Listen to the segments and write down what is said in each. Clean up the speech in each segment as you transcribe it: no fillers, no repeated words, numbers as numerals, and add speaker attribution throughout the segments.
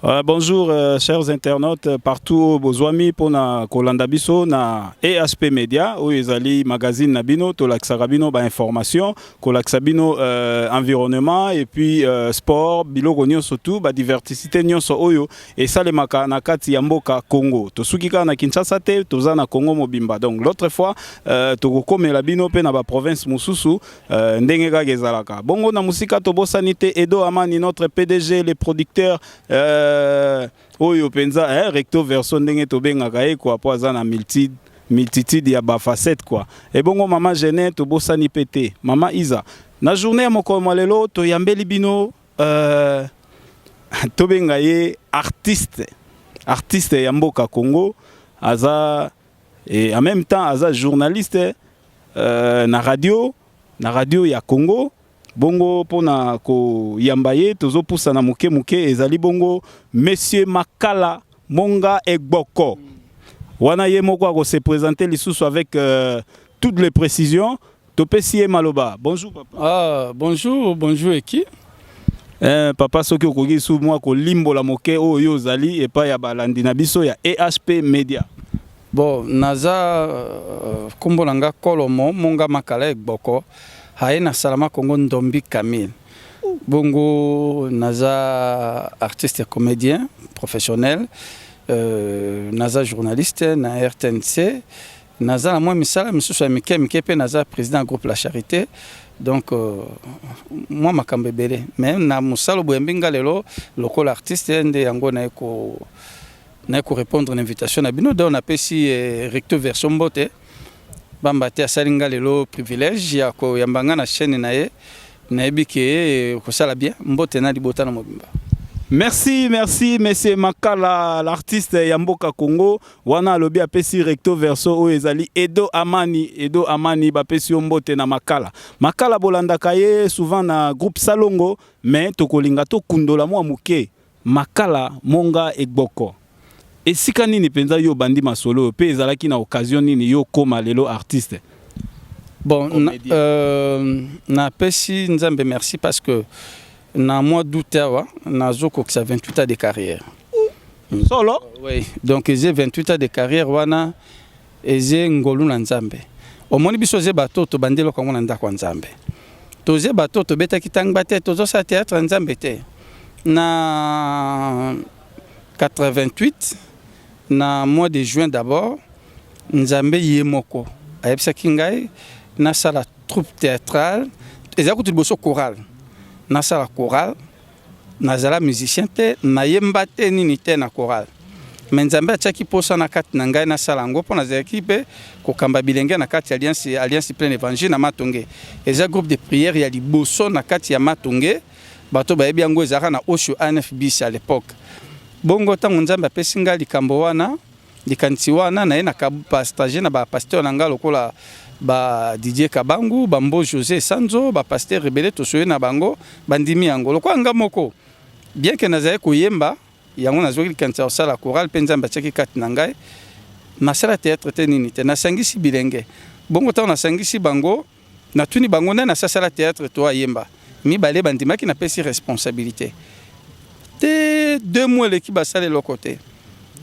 Speaker 1: Bonjour, chers internautes partout bozwami mpona kolanda biso na EHP Media, oyo ezali magazine na bino. Tolakisaka bino bainformation, kolakisa bino environnement et puis sport, biloko nyonso tu, badiversité nyonso oyo esalemaka na kati ya mboka Congo. Tosuki kaka na Kinshasa te, toza na Congo mobimba. Donc l'autre fois tokokomela bino mpe na baprovince mosusu, ndenge kaka ezalaka bongo. Na mosika tobosani te Edo Amani, notre PDG, le producteur oyo mpenza recto verso, ndenge tobengaka ye kwa, po aza na multitude ya bafacette quoi. Ebongo mama Gene, tobosani mpe te mama Iza. Na journée ya mokolo mwa lelo, toyambeli bino tobenga ye artiste ya mboka Congo. Aza et en même temps aza journaliste na radio ya Congo. Bongo mpona koyamba ye, tozopusana moke moke. Ezali bongo monsieur Makala Monga Egboko. Wana ye moko akose présenter lisusu avec toutes les précisions. Topesi ye maloba. Bonjour papa.
Speaker 2: Ah, bonjour, bonjour eki.
Speaker 1: Papa, soki okoki su mwa kolimbola moke oyo ozali epai ya balandi na biso ya EHP Media.
Speaker 2: Bon, naza nkombo na nga Kolomo Monga Makala Egboko, aye na Salama Kongo Ndombi Camille. Bongo naza artiste comédien professionnel, naza journaliste na RTNC, naza na mwa misala misusu ya mike mike, mpe naza président ya groupe La Charité. Donc mwa makambo ebele, mais na mosala boyambi nga lelo lokola artiste, nde yango naye korépondre na invitation na bino. Donc napesi recto verso mbote, pamba te asali nga lelo privilège ya koyamba nga na chaîne na ye. Nayebi ke kosala bien. Mbote na libota na mobimba.
Speaker 1: Merci, merci monsieur Makala, l'artiste ya mboka Congo. Wana alobi apesi recto verso oyo ezali Edo Amani. Edo Amani, bapesi yo mbote na Makala. Makala bolandaka ye souvent na groupe Salongo, mais tokolinga tokundola mwa moke. Makala Monga Egboko. Esika nini mpenza yo bandi masolo oyo, mpe ezalaki na occasion nini yo koma lelo artiste?
Speaker 2: Bon, napesi Nzambe merci parce que na mois d'août awa nazokokisa 28 ans de carrière.
Speaker 1: Solo?
Speaker 2: Oui, donc eza 28 ans de carrière. Wana eza ngolu na Nzambe. Omoni, biso eza bato tobandi eloko yango na ndako ya Nzambe. Toza bato tobetaki ntangba te, tozosala théâtre ya Nzambe te. Na 88, na mois de juin d'abord, Nzambe ye moko ayebisaki ngai nasala troupe théâtrale. Eza kutu liboso chorale, nasala chorale. Nazala musicien te, nayemba te, nini te na chorale, mais Nzambe atiaki mposa na kati na ngai nasala yango, mpo nazalaki mpe kokamba bilenge na kati ya Alliance Pleine Évangile na Matonge. Eza groupe de prière ya liboso na kati ya Matonge. Bato bayebi yango, ezalaka na Osho anf bis à l'époque. Bongo ntango Nzambe apesi ngai likambo wana, likanisi wana, naye na partage na bapasteur na ngai lokola ba Didier Kabangu, bambo José Sanzo, bapasteur ebele. Tosoye na bango, bandimi yango lokola nga moko. Bien ke nazali koyemba yango, nazwaki likanisi ya kosala chorale, mpe Nzambe atiaki kati na ngai. Nasala théâtre te, nini te, nasangisi bilenge. Bongo ntango nasangisi bango, natuni bango nde nasasala théâtre to ayemba. Mibale bandimaki, napesi responsabilité te. 2 mois eleki, basala eloko te.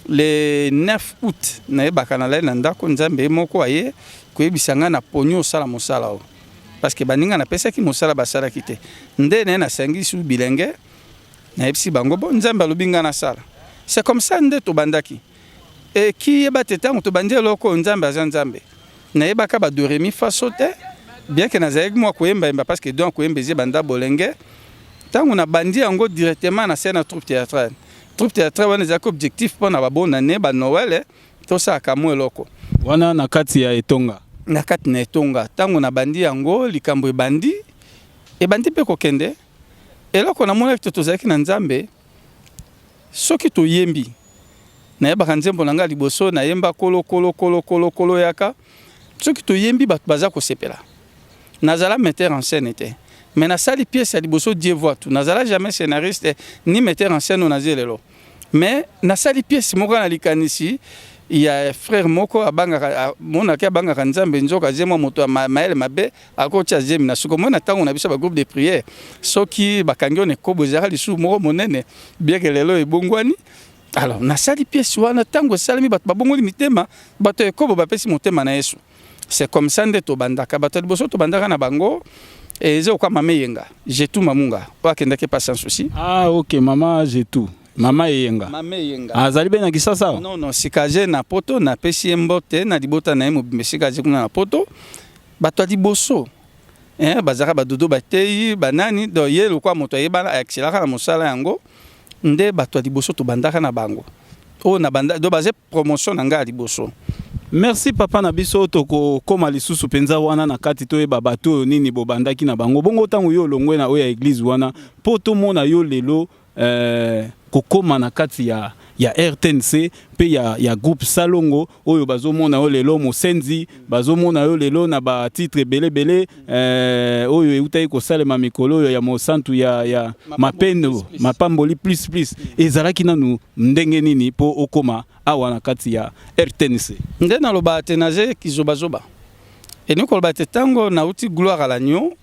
Speaker 2: Le 9 août, nayebaka nalali na ndako, Nzambe ye moko aye koyebisa ngai na poni osala mosala oyo, parce que baninga napesaki mosala basalaki te. Nde naye nasangisi bilenge, nayebisi bango: bo Nzambe alobi ngai nasala. C'est comme ça nde tobandaki. Eki yeba te, ntango tobandi eloko oyo, Nzambe aza Nzambe. Nayebaka ba do ré mi fa so te, bien ke nazalaki mwa koyembayemba, parce que don koyemba eza ebanda bolenge. Ntango nabandi yango, directement nasali na troupe théâtrale. Troupe théâtrale wana ezalaki objectif mpo na babonane, banoël, tosalaka mwa eloko.
Speaker 1: Wana na kati ya etonga?
Speaker 2: Na kati na etonga. Ntango nabandi yango, likambo ebandi mpe kokende. Eloko namonaki te, tozalaki na Nzambe. Soki toyembi, nayebaka nzembo na ngai liboso nayemba, kolo kolo kolo kolo kolo yaka. Soki toyembi, bato baza kosepela. Nazala metteur en scène te, mais nasali pièce ya liboso, Dieu voit tout. Nazala jamais scénariste ni metteur en scène oyo naza lelo, mais nasali pièce moko na likanisi. Ya frère moko abangaka, amonaki abangaka Nzambe, nzoka azie mwa moto ya mayele mabe, akotia zemi na suka. Omoni, na ntango na biso bagroupe de prière, soki bakangi yo na ekobo, ezalaka lisusu moko monene, bien que lelo ebongwani. Alors nasali pièce wana. Ntango esalemi, bato babongoli mitema, bato ya ekobo bapesi motema na Yesu. C'est comme ça nde tobandaka. Bato ya liboso tobandaka na bango eza okwa Mama Eyenga Jetu Mamunga, oyo akendaki pa Sans Souci.
Speaker 1: Ah ok, Mama Jetu, Mama Eyenga.
Speaker 2: Mama Eyenga.
Speaker 1: Azali mpe na Kisasa awa?
Speaker 2: Non, sika aze na Poto. Napesi ye mbote na libota na ye mobimba esika aze kuna na Poto. Bato ya liboso, bazalaka badodo, batei banani. Donc ye lokwa moto ayebana, ayakselaka na mosala yango. Nde bato ya liboso tobandaka na bango oyo na banda, donc baze promotion na ngai ya liboso.
Speaker 1: Merci, papa na biso. Tokokóma lisusu mpenza wana na kati, toyeba bato oyo nini bobandaki na bango. Bongo ntango yo olongwe na oyo ya église wana, mpo tomona yo lelo kokóma na kati ya RTNC mpe ya groupe Salongo oyo bazomona yo lelo mosenzi, bazomona yo lelo na batitre ebele ebele, oyo eutaki kosalema mikolo oyo ya mosantu ya mapendo, mapamboli plus plus, ezalaki nanu ndenge nini mpo okóma awa na kati ya RTNC?
Speaker 2: Nde nalobaka te, naze kizobazoba. Elingi koloba te, ntango nauti Gloire à l'Agneau,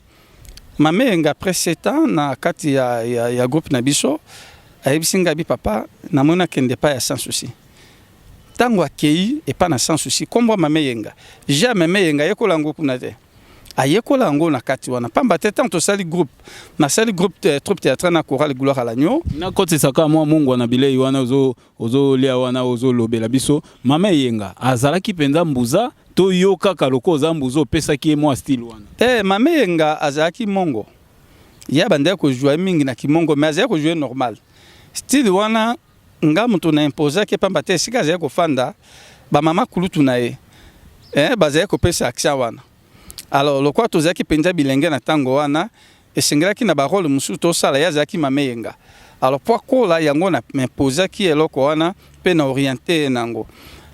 Speaker 2: Mama Eyenga, après 7 ans na kati ya groupe na biso, ayebisi ngai bi: "Papa, namoni akende epai ya Sans Souci." Ntango akei epai na Sans Souci, nkombo ya Mama Eyenga, ja Mama Eyenga ayekola yango kuna te, ayekola yango na kati wana, pamba te ntango tosali groupe, nasali groupe troupe théâtrale na chorale Gloire à l'Agneau.
Speaker 1: Nakotisaka mwa mungwa na bilei wana ozolia wana, ozolobela biso Mama Eyenga azalaki mpenza mbuza to yo kaka loko oza mbuza opesaki ye mwa style wana?
Speaker 2: Te, Mama Eyenga azalaki mongo. Ye abandaki kojouer mingi na kimongo, mais azalaki kojouer normal. Style wana, nga moto na imposaki, pamba te esika azalaki kofanda, bamama kulutu na ye, bazalaki kopesa accent wana. Alors lokola tozalaki mpenza bilenge na ntango wana, esengelaki na barole mosusu tosala. Ye azalaki Mama Eyenga, alors po akola yango, na imposaki eloko wana mpe na orienté ye nango.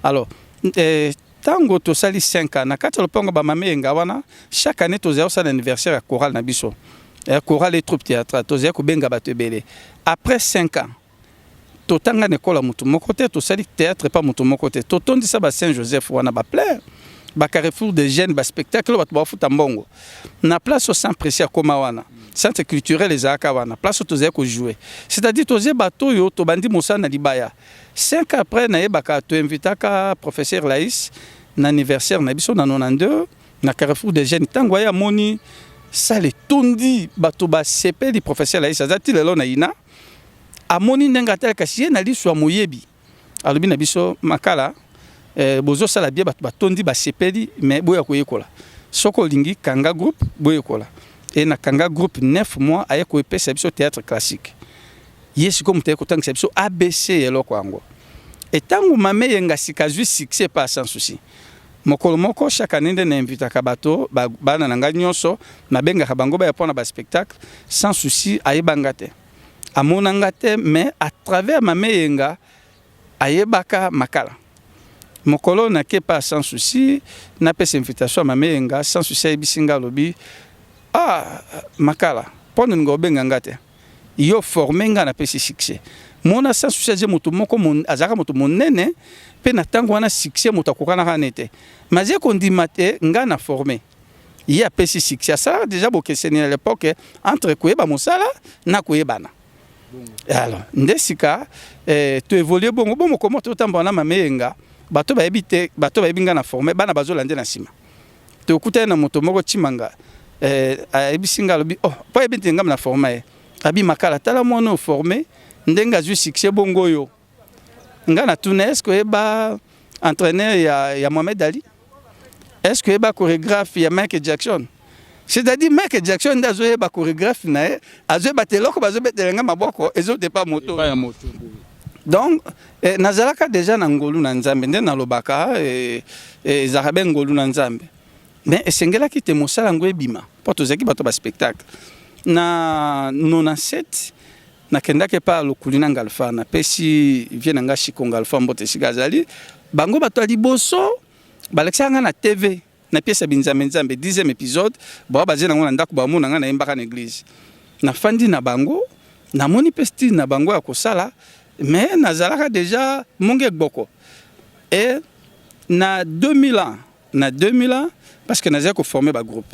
Speaker 2: Alors ntango tosali 5 ans na kati ya lopango bamama Eyenga wana, chaque année tozali kosala anniversaire ya chorale na biso, chorale et troupe théâtrale. Tozali kobenga bato ebele. Après 5 ans, totanga na ekola motu moko te, tosali théâtre epa motu moko te, totondisa ba Saint Joseph wana, baplein, bacarrefour de jeunes, baspectacle oyo bato bafuta mbongo na place oyo Sans Pressé akóma wana, centre culturel ezalaka wana, place oyo tozali kojouer. C'est-à-dire tozie bato oyo tobandi mosala na libaya. 5 ans après, nayebaka toinvitaka professeur Laïs na anniversaire na biso na 92 na Carrefour des jeunes. Ntango aye, amoni salle etondi, bato basepeli. Professeur Laïs aza ti lelo na ina. Amoni ndenge atala, kasi ye na liso ya moyebi alobi na biso: "Makala, bozosala bien, bato batondi, basepeli, mais boya koyekola. Soki olingi, kanga groupe, boyekola." E na kanga groupe 9 mois, aye koepesa biso théâtre classique. Ye sikoyo moto aye kotangisa biso ABC, eloko yango. Etango Mama Eyenga sika azwi succès pa Sans Souci, mokolo moko, chaque année nde nainvitaka bato, bana na ngai nyonso, nabengaka bango baya mpona baspectacle. Sans Souci ayebanga te, amonanga te, mais à travers Mama Eyenga ayebaka Makala. Mokolo nake pa Sans Souci, napesa invitation ya Mama Eyenga, Sans Souci ayebisi nga, alobi: "Ah, Makala, mpo nalinga obenga nga te, yo forme nga, napesi succès." Mona, Sans Souci aza moto moko, azalaka moto monene mpe na ntango wana, succès moto akokanaka ne te, mais aza kondima te nga na forme ye, apesi succès. Asalaka déjà bokeseni na l'époque entre koyeba mosala na koyebana. Alors nde sika toévolue bongo. Bo moko moko totambola na Mama Eyenga, bato bayebi te, bato bayebi nga na forme, bana bazolande na nsima. Tokutani na moto moko Cimanga, ayebisi nga, alobi: "Oh," mpo ayebi te nga na forme ye, abi: "Makala, tala mwana oforme ndenge azwi succès." Bongo oyo nga na tuna: "Est ce que oyeba entraîneur ya Mohamed Ali? Est ce que oyeba chorégraphe ya Michael Jackson?" C'est-à-dire Michael Jackson nde azoyeba chorégraphe na ye, azoyeba te eloko bazobetela nga maboko ezotepa moto. Donc nazalaka déjà na ngolu na Nzambe. Nde nalobaka, ezalaka be ngolu na Nzambe, mais esengelaki te mosala yango ebima, mpo tozalaki bato baspectacle. Na 97 nakendaki epa lokuli na Ngalfa, napesi vie na nga Shiko Ngalfa mbote esika azali. Bango bato ya liboso balakisaka nga na TV na pièce ya Binzambe Nzambe, 10e épisode. Bao baze nango na ndako, bamona nga nayembaka na église. Nafandi na bango, namoni mpe style na bango ya kosala, mais nazalaka déjà monge egboko. Et na 2000 ans, na 2000 ans, parce que nazali koforme bagroupe,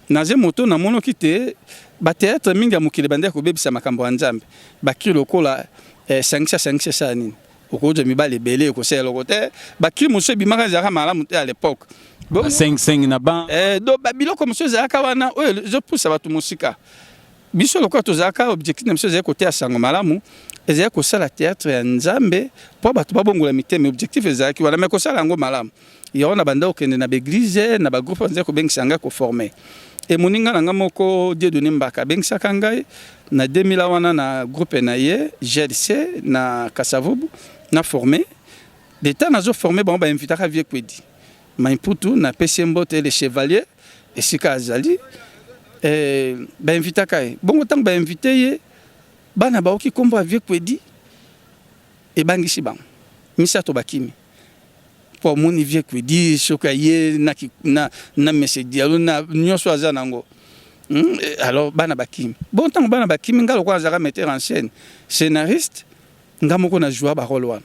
Speaker 2: naze moto namonoki te bathéâtre mingi ya mokili bandeki kobebisa makambo ya Nzambe. Bacri lokola sangisa sangisa esala nini? Okozwa mibali ebele, ekosala eloko te. Bacri mosusu ebimaka, ezalaka malamu te à l'époque.
Speaker 1: 5 na ban.
Speaker 2: Do biloko mosusu ezalaka wana oyo ezopusa bato mosika. Biso lokola tozalaka, objectif na biso ezali koteya sango malamu, ezali kosala théâtre ya Nzambe mpo bato babongola mitema. Objectif ezalaki wana, me kosala yango malamu yango na banda kokende na baeglise, na bagroupe nzali kobengisa ngai koforme. E moninga na ngai moko, Dieudonné Mbaka, abengisaka ngai na 2000 wana na groupe na ye GLC na Kasavubu na forme. De temps nazoforme bango, bainvitaka vieux Kwedi Maimputu, napesi ye mbote, le chevalier, esika azali. Bainvitaka ye bongo. Ntango bainvite ye, bana baoki nkombo ya vieux Kwedi, ebangisi bango misato, bakimi mpo amoni vieux Kwedi soki aye na mese dialo na nyonso aza nango. Alors bana bakimi. Bon, ntango bana bakimi, nga lokola azalaka metteur en scène, scénariste, nga moko na joua barole wana,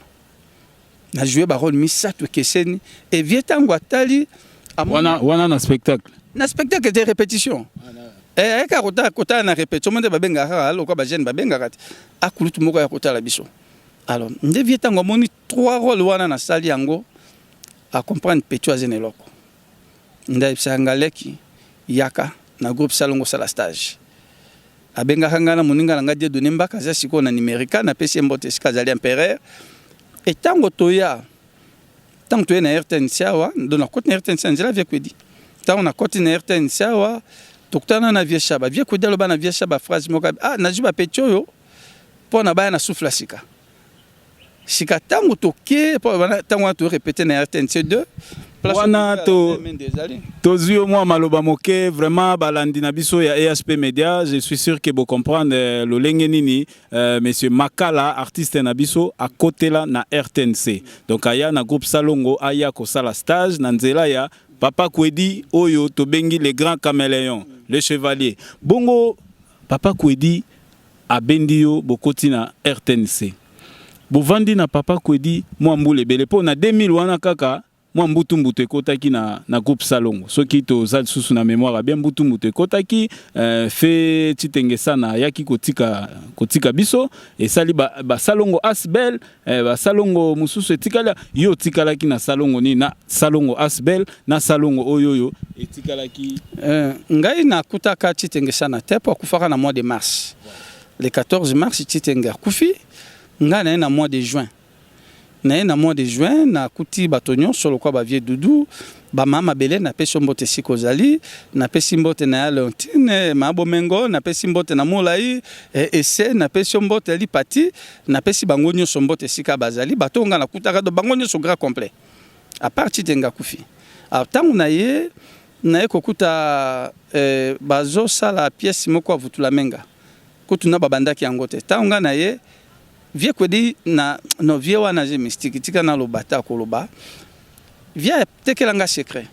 Speaker 2: na joue barole misato ekeseni. E vieux ntango atali
Speaker 1: wana na spectacle?
Speaker 2: Na spectacle te, répétition. Ayaka kotala na répétition mo nde babengaka kaka lokwa bajeune, babengaka te akulutu moko ya kotala biso. Alors nde vieux ntango amoni trois rôle wana nasali yango, acomprendre petit aza na eloko. Nde ayebisaka nga: "Leki, yaka na groupe Salongo, osala stage." Abengaka ngai na moninga na ngai Dieudonné Mbaka, aza sikoyo na Numérica, napesi ye mbote esika azali, empereur. E ntango toya, ntango toye na RTNC awa, do nakoti na RTNC na nzela vieux Kwedi. Ntango nakoti na RTNC awa, tokutana na vieux Shaba. Vieux Kwedi aloba na vieux Shaba phrase moko: "Ah, nazwi bapeti oyo mpo na baya na souffle ya sika sika." Ntango toke mpo ntango wana torépété na RTNC 2.
Speaker 1: Wana tozwi yo mwa maloba moke. Vraiment, balandi na biso ya EHP Media, je suis sûr que bocomprendre lolenge nini monsieur Makala, artiste na biso, akotela na RTNC. Donc aya na groupe Salongo, aya kosala stage na nzela ya papa Kwedi oyo tobengi le grand caméléon, le chevalier. Bongo papa Kwedi abendi yo, bokoti na RTNC, bovandi na papa Kwedi mwa mbula ebele, mpo na 2000 wana kaka mwa mbutu-mbutu ekotaki na groupe Salongo. Soki toza lisusu na mémoire bien, mbutu-mbutu ekotaki, fe Tshitenge Sana ayaki kotika biso, esali basalongo ba asbel, basalongo mosusu etikali. Yo otikalaki na salongo nini? Na salongo asbel, na salongo oyo etikalaki?
Speaker 2: Ngai nakutaka Tshitenge Sana te, mpo akufaka na mois de mars, le 14 mars Tshitenge akufi. Ngai naye na mois de juin, naye na mois de juin, nakuti bato nyonso lokwa bavieux Dudu, bamama mabele. Napesi yo mbote esika ozali, napesi mbote na ya Leontine maa Bomengo, napesi mbote na Molai ese, napesi yo mbote Lipati, napesi bango nyonso mbote esika bazali. Bato nga nakutaka do bango nyonso grand complet, à part Tshitenge akufi. Alors ntango na ye, naye kokuta bazosala pièce moko ya Vutula Menga, kutu na babandaki yango te. Ntango nga na ye, vieux Kwedi na no vieux wana aza mystique, tika naloba te, akoloba. Vieux atekelanga secret,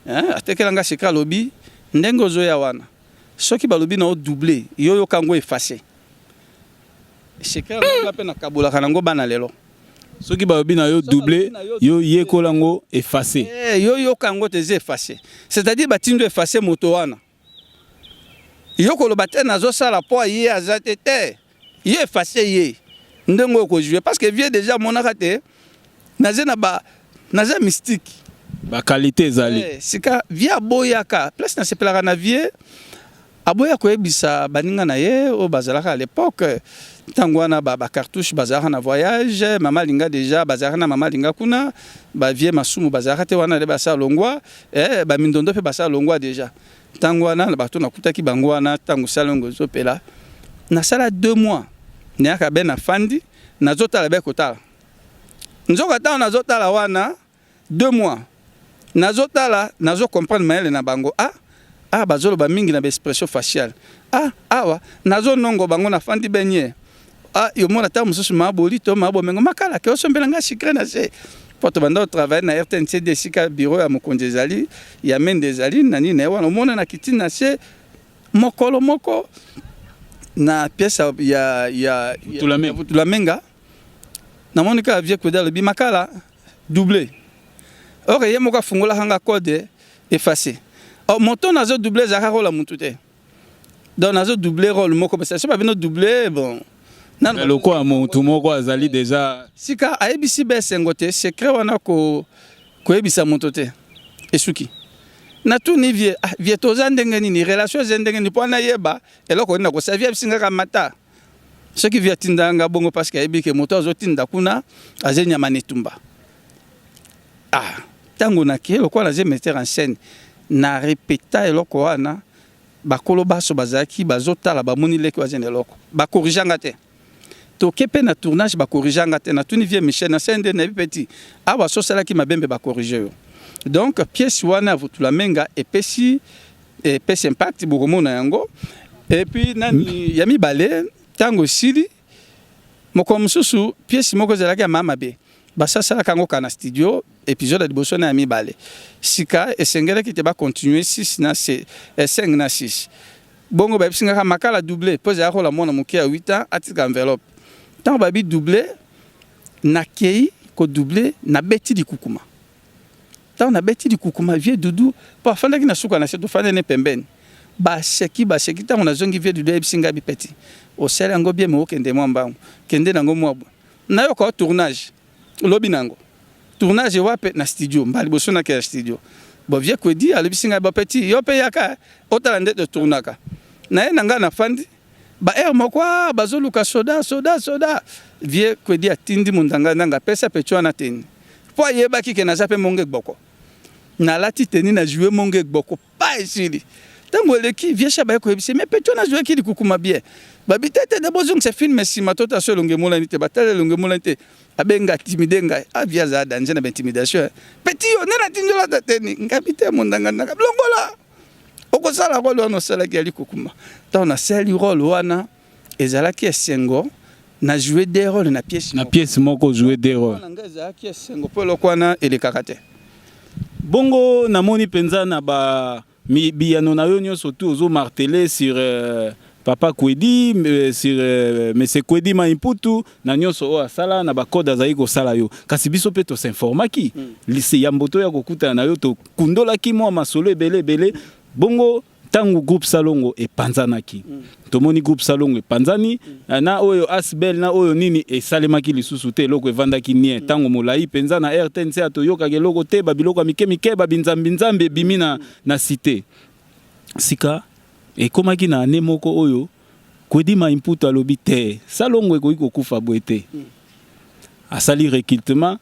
Speaker 2: atekelanga secret, alobi: "Ndenge ozoya wana, soki balobi na odouble yo, yoka yango efface." Secret yango mpe nakabolaka nango bana lelo.
Speaker 1: Soki balobi na yo double, yo yekola yango efface.
Speaker 2: Yo yoka yango te, eza efface, c'est-à-dire batindi efface moto wana. Yo koloba te nazosala mpo ye aza te te, ye efface ye ndenge oyo kozwe, parce que vieux déjà amonaka te naza na ba naza mystique.
Speaker 1: Baqualité ezali.
Speaker 2: Sika vieux aboyaka place nasepelaka na vieux, aboya koyebisa baninga na ye oyo bazalaka à l'époque. Ntango wana bacartouche bazalaka na voyage, mama Alinga déjà bazalaka na mama Alinga kuna, bavieux Masumu bazalaka te wana nde basala longwa, bamindondo mpe basala longwa déjà. Ntango wana bato nakutaki bango wana, ntango salongo ezopela, nasala 2 mois, nayaka be nafandi, nazotala be kotala nzoka. Ntango nazotala wana 2 mois, nazotala, nazocomprendre mayele na bango. Ah, bazoloba mingi na baexpression faciale. Ah, awa nazonongo bango, nafandi benye. Ah, yomona ntango mosusu maboli to mabomengo Makala ke osombela nga sucre na se, mpo tobanda kotravaille na RTNCD, esika bureau ya mokonzi ezali, ya Mende ezali na nini na ye wana. Omona na kiti na se mokolo moko na pièce ya
Speaker 1: Vutulamenga.
Speaker 2: Vutulamenga, namoni kaka vieux Kwedi alobi: "Makala." Double or ye moko afungolaka nga code efface. Or moto nazo double ezalaka role ya mutu te, donc nazo double role moko parce que babino double bon.
Speaker 1: Nanu lokola motu moko azali deja.
Speaker 2: Sika ayebisi be esengo te, secret wana ko koyebisa moto te. Esuki natuni vie, ah, vie toza ndenge nini, relation eza ndenge nini, mpo nayeba eloko nini nakosala. Vie ayebisi ngaka mata soki vie atinda nga bongo parce que ayebi ke moto azotinda kuna aza nyama na etumba. Ah, ntango nakei lokola naza metteur en scène, na repeta eloko wana, bakolo baso bazalaki bazotala, bamoni leki baza na eloko, bakorige nga te. Toke mpe na tournage, bakorige nga te. Natuni vie Michel na sende, nayebi mpe ti awa so osalaki mabembe bakorige yo. Donc pièce wana ya Vutula Menga epesi impact, bokomona yango. Et puis nani ya mibale, ntango esili, mokolo mosusu pièce moko ezalaki ya maa mabe, basasalaka yango kaka na studio, épisode ya liboso na ya mibale. Sika esengelaki te bacontinue 6 na 5 na 6. Bongo bayebisi ngaka makala double mpo ezalaki kola mwana moke ya 8 ans atika enveloppe. Ntango babi double, nakei kodouble, nabeti likukuma. Ntango nabeti likukuma, vie Dudu mpo afandaki na suka na se, tofandani ne pembeni, baseki baseki. Ntango nazongi, vie Dudu ayebisi ngai: "Bipeti, osali yango bien, me okende mwa mbangu, kende nango mwa bwe." Nayoka o tournage lobi nango, tournage wape na studio, mbala liboso nake ya studio. Bon, vie Kwedi alobisi ngai: "Bapeti, yo mpe yaka otala nde totournaka." Na ye na ngai nafandi ba aire moko, ah, bazoluka soda, soda, soda. Vie Kwedi atindi mondanga ndanga apesa peti wana teni mpo ayebaki ke naza mpe monge gboko. Nalati teni, na joue monge gboko pa esili. Ntango eleki, vie Shaba ye koyebisa: "Me peti wana azwaki likukuma bien." Babi: "Te te, bozongisa film nsima, tota so elongo emonani te." Batala, elongo emonani te. Abenga, intimide ngai. Ah, vie azala danger na baintimidation. "Peti, yo nde natindi olata teni." Ngabi te, mondanga ndanga longola, okosala role wana osalaki ya likukuma. Ntango nasali role wana, ezalaki esengo na jouer deux rôles na pièce.
Speaker 1: Na pièce moko, jouer deux rôles.
Speaker 2: Na ngai ezalaki esengo mpo eloko wana elekaka te.
Speaker 1: Bongo namoni mpenza na ba biyano na yo nyonso tu ozomarteler sur papa Kwedi, sur monsieur Kwedi Maimputu, na nyonso oyo asala na bacode azali kosala yo. Kasi biso mpe tosinformaki lise ya mboto ya kokutana na yo, tokundolaki mwa masolo ebele ebele. Bongo ntango groupe Salongo epanzanaki, tomoni groupe Salongo epanzani na oyo asbel na oyo nini esalemaki lisusu te, eloko evandaki nie ntango molai mpenza na RTNC, toyokaka eloko te, babiloko ya mike mike, babinzambi-nzambi ebimi na cité. Sika ekomaki na ane moko oyo Kwedi Maimputu alobi te, Salongo ekoki kokufa boye te. Asali recrutement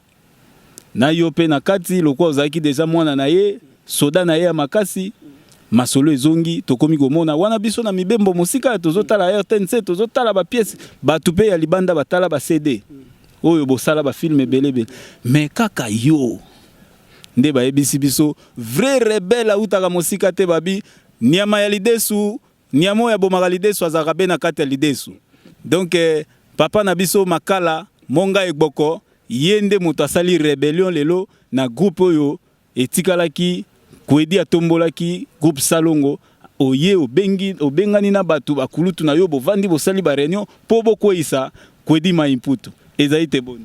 Speaker 1: na yo mpe na kati, lokola ozalaki deja mwana na ye, soda na ye ya makasi. Masolo ezongi, tokomi komona wana biso na mibembo mosika, tozotala RTNC, tozotala bapièce, bato mpe ya libanda batala baCD oyo bosala, bafilm ebele ebele. Mais kaka yo nde bayebisi biso vrai rebelle autaka mosika te. Babi nyama ya lidesu, nyama oyo abomaka lidesu azalaka be na kati ya lidesu. Donc papa na biso Makala Monga Egboko, ye nde moto asali rébellion lelo na groupe oyo etikalaki. Kwedi atombolaki groupe Salongo, oye obengi, obengani na bato bakulutu na yo, bovandi, bosali baréunion mpo bokweyisa Kwedi Maimputu. Ezali te boni?